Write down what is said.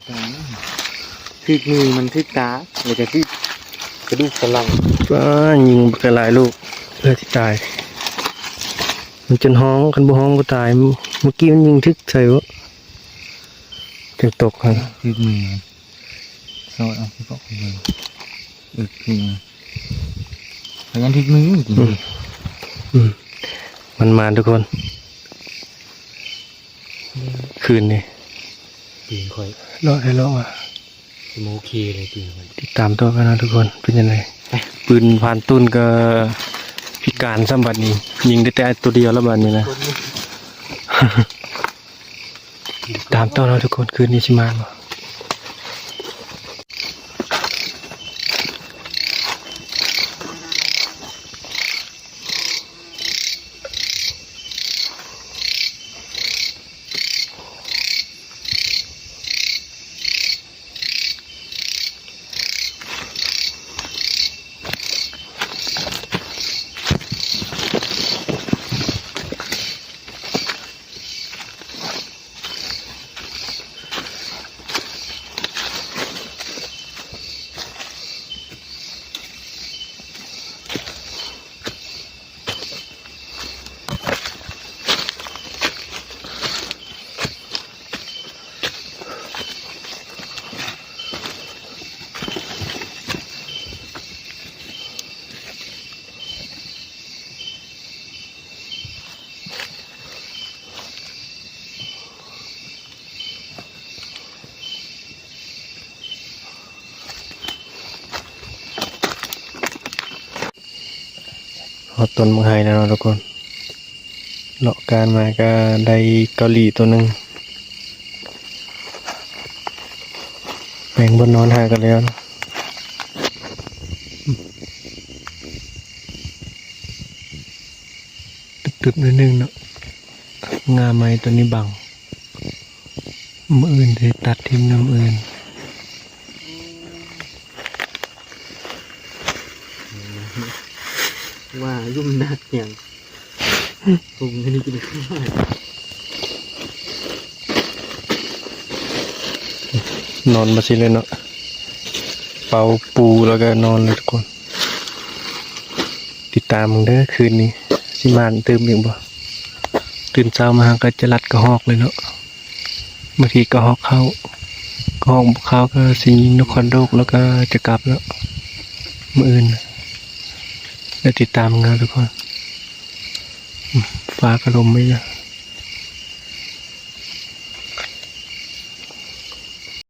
ຖືກມືມັນຖືກຕາ ແລ້ວກໍຖືກກະດູກສັນຫຼັງ. ວ້າ ຍິງບັກຫຼາຍລູກ ເພື່ອຊິຕາຍ. ມັນຈົນຮ້ອງ ຄັນບໍ່ຮ້ອງບໍ່ຕາຍ. ເມື່ອກີ້ມັນຍິງຖືກໃສບໍ່ ຈຶ່ງຕົກຫັ້ນ ຖືກມື. ຊອດເອົາທີ່ປອກເບິ່ງ ເອີ ຄືພະຍານທິດມື. ອືມ ອືມ ມັນມາທຸກຄົນ ຄືນນີ້ ຕີນຂ້ອຍ ເລາະໄດ້ເລາະວ່າ ໂອເຄເລີຍ ຕີນຂ້ອຍ. ຕິດຕາມຕໍ່ກັນນະທຸກຄົນ ເປັນຈັ່ງໃດ? ໄປ ປືນຜ່ານຕຸ້ນກໍພິການຊ້ຳບັດນີ້ ຍິງໄດ້ແຕ່ຕົວດຽວແລ້ວບັດນີ້ນະ. ຕິດຕາມຕໍ່ເນາະທຸກຄົນ ຄືນນີ້ຊິມາບໍ່? ຮອດຕົ້ນບັກໄຮແລ້ວເນາະທຸກຄົນ ເລາະການມາກໍໄດ້ເກົາຫຼີຕົວໜຶ່ງ ແບ່ງບ່ອນນອນຫາກັນແລ້ວ ຕຶບໆ ໜ້ອຍໜຶ່ງເນາະ ງ່າໄມ້ຕົວນີ້ບັງ. ມື້ອື່ນຊິຕັດຖິ້ມນຳມື້ອື່ນ ວ່າຫຍຸ້ມໜັກຫຍັງ ປຸງອັນນີ້ກິນ ນອນມາຊິເລີຍເນາະ ເປົ່າປູແລ້ວກໍນອນເລີຍທຸກຄົນ. ຕິດຕາມເບິ່ງເດີ ຄືນນີ້ຊິໝານຕື່ມອີກບໍ່? ຕື່ນເຊົ້າມາກໍຈະລັດກະຮອກເລີຍເນາະ ບາງທີກະຮອກເຂົ້າ ກະຮອກບໍ່ເຂົ້າກໍຊິຍິງນົກຄອນໂດກ ແລ້ວກໍຈະກັບເນາະ ມື້ອື່ນ ແລ້ວຕິດຕາມເບິ່ງເດີທຸກຄົນ. ອືມ ຟ້າກໍລົມໄປເລີຍ